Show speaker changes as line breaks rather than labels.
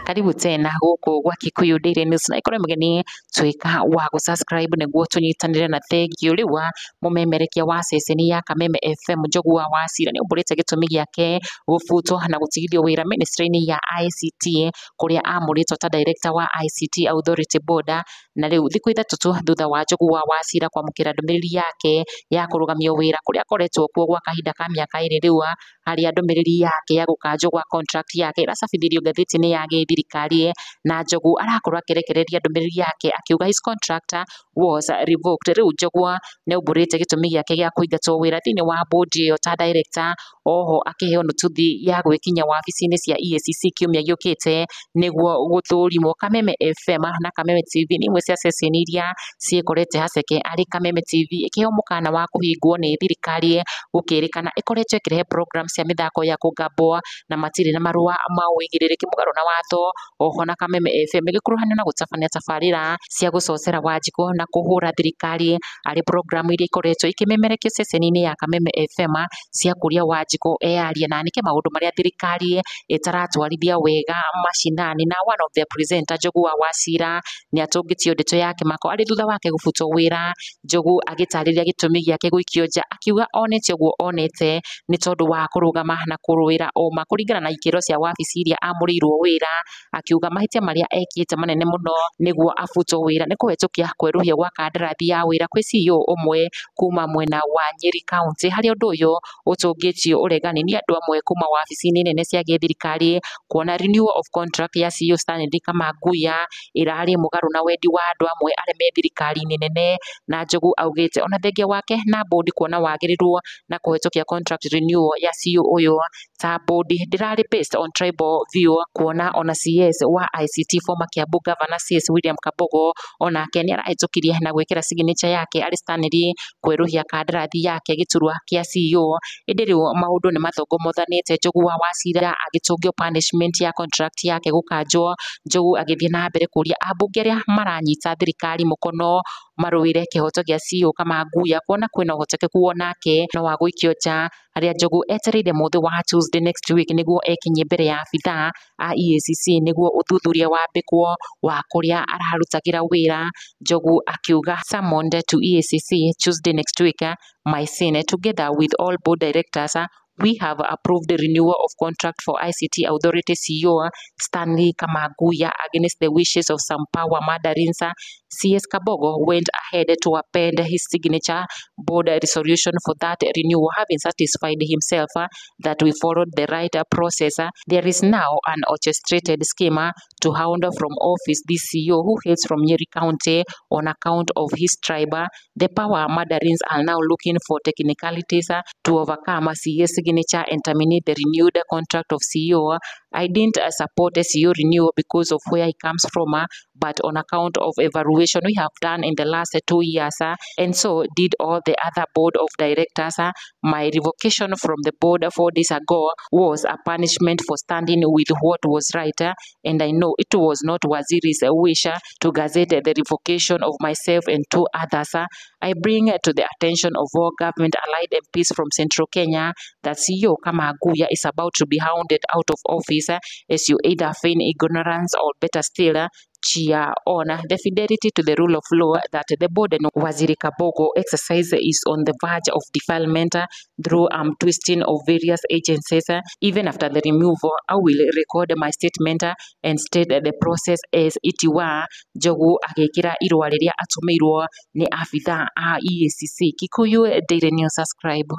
Karibu tena gũkũ gwa Kikuyu Daily News, na ikorwo mũgeni tuĩka wa gũ-subscribe nĩguo tũnyitanĩre. Na thengiũ rĩu wa mũmemerekia wa ceceni ya Kameme FM Njogu wa Wachira nĩ umbũrĩte gĩtũmi gĩake gũbutwo na gũtigithio wĩra ministry-inĩ ya ICT, kũrĩa amũrĩtwo ta director wa ICT Authority Board. Na rĩu thikũ 3 tu thutha wa Njogu wa Wachira kwamũkĩra ndũmĩrĩri yake ya kũrũgamio wĩra kũrĩa akoretwo kuo gwa kahinda ka mĩaka 2 rĩu, harĩa ndũmĩrĩri yake ya gũkanjwo gwa contract yake ĩracabithĩrio ngathĩti-inĩ ya gĩthirikari, na Njogu arakorwo akĩrekereria ndũmĩrĩri yake akiuga his contract was revoked. Rĩu Njogu nĩ aumbũrĩte gĩtũmi gĩake gĩa kũingatwo wĩra thĩinĩ wa bodi ĩyo ta director, oho akĩheo notithi ya gwĩkinyia wabici-inĩ cia EACC kiumia gĩũkĩte nĩguo gũthũrimwo. Kameme FM na Kameme TV nĩ imwe cia ceceni iria ciĩkorete haceke, arĩ Kameme TV ĩkĩheo mũkana wa kũhingwo nĩ thirikari, gũkĩrĩkana ĩkoretwo ĩkĩrehe program cia mĩthako ya kũngambwo na matirĩ na marũa ma ũigĩrĩrĩki mũgarũ na watho. Oho na Kameme FM ĩgĩkuruhanio na gũtabania tabarĩra cia gũcocera Wanjikũ na kũhũra thirikari, arĩ programu iria ikoretwo ikĩmemerekio ceceni-inĩ ya Kameme FM cia kũria Wanjikũ eyarie na anĩke maũndũ marĩa thirikari ĩtaratwarithia wega macinani. Na one of the presenter Njogu wa Wachira nĩ atũngĩtio ndeto ya kĩmako arĩ thutha wake gũbutwo wĩra. Njogu agĩtarĩria gĩtũmi gĩake gũikio nja, akiuga onete ũguo onete nĩ tondũ wa kũrũgama na kũrũĩra ũma kũringana na ikĩro cia wabici iria amũrĩirwo wĩra, akiuga mahĩtia marĩa ekĩte manene mũno nĩguo abutwo wĩra nĩ kũhetũkia kwerũhio gwa kandarathi ya wĩra kwĩ CEO ũmwe kuma mwena wa Nyeri County, harĩa ũndũ ũyũ ũtũngĩtio ũregani nĩ andũ amwe kuma wabici-inĩ nene cia gĩthirikari, kuona renewal of contract ya CEO Stanley Kamanguya ĩrarĩ mũgarũ na wendi wa andũ amwe arĩa me thirikari-inĩ nene. Na Njogu augĩte ona thengia wake na bodi kuona wagĩrĩru na kũhetũkia contract renewal ya CEO ũyũ ta bodi ndĩrarĩ based on tribal view, kuona ona CS wa ICT, former Kiambu Governor CS William Kabogo, onake nĩ arahĩtũkirie na gwĩkĩra signature yake arĩ Stanley kwerũhia kandarathi yake gĩturwa kĩa CEO. Ĩndĩ rĩu maũndũ nĩ mathongomothanĩte, Njogu wa Wachira agĩtũngio punishment ya contract yake gũkanjwo. Njogu agĩthiĩ na mbere kũria ambunge arĩa maranyita thirikari mũkono marũĩre kĩhoto gĩa CEO Kamanguya, kuona kwĩna ũhotekeku onake no wa gũikio nja, harĩa Njogu etereire mũthĩ wa Tuesday next week nĩguo ekinyie mbere ya abithaa a EACC nĩguo ũthuthuria wambĩkwo wa kũrĩa ararutagĩra wĩra. Njogu akiuga, "Summoned to EACC Tuesday next week, my sin together with all board directors, we have approved the renewal of contract for ICT Authority CEO Stanley Kamanguya against the wishes of some power mandarins. CS Kabogo went ahead to append his signature board resolution for that renewal, having satisfied himself that we followed the right process. There is now an orchestrated scheme to hound from office this CEO who hails from Nyeri County on account of his tribe. The power mandarins are now looking for technicalities to overcome CS signature and terminate the renewed contract of CEO. I didn't support CEO renewal because of where he comes from, but on account of evaluation we have done in the last 2 years, and so did all the other board of directors. My revocation from the board 4 days ago was a punishment for standing with what was right, and I know it was not Waziri's wish to gazette the revocation of myself and two others. I bring to the attention of all government allied MPs from Central Kenya that CEO Kamaguya is about to be hounded out of office as you either feign ignorance or, better still, cheer on. The fidelity to the rule of law that the board and Waziri Kabogo exercise is on the verge of defilement through twisting of various agencies. Even after the removal, I will record my statement and state the process as it were." Njogu agĩkĩra irũa rĩrĩa atũmĩirwo nĩ abithaa a EACC. Kikuyu Daily News, subscribe.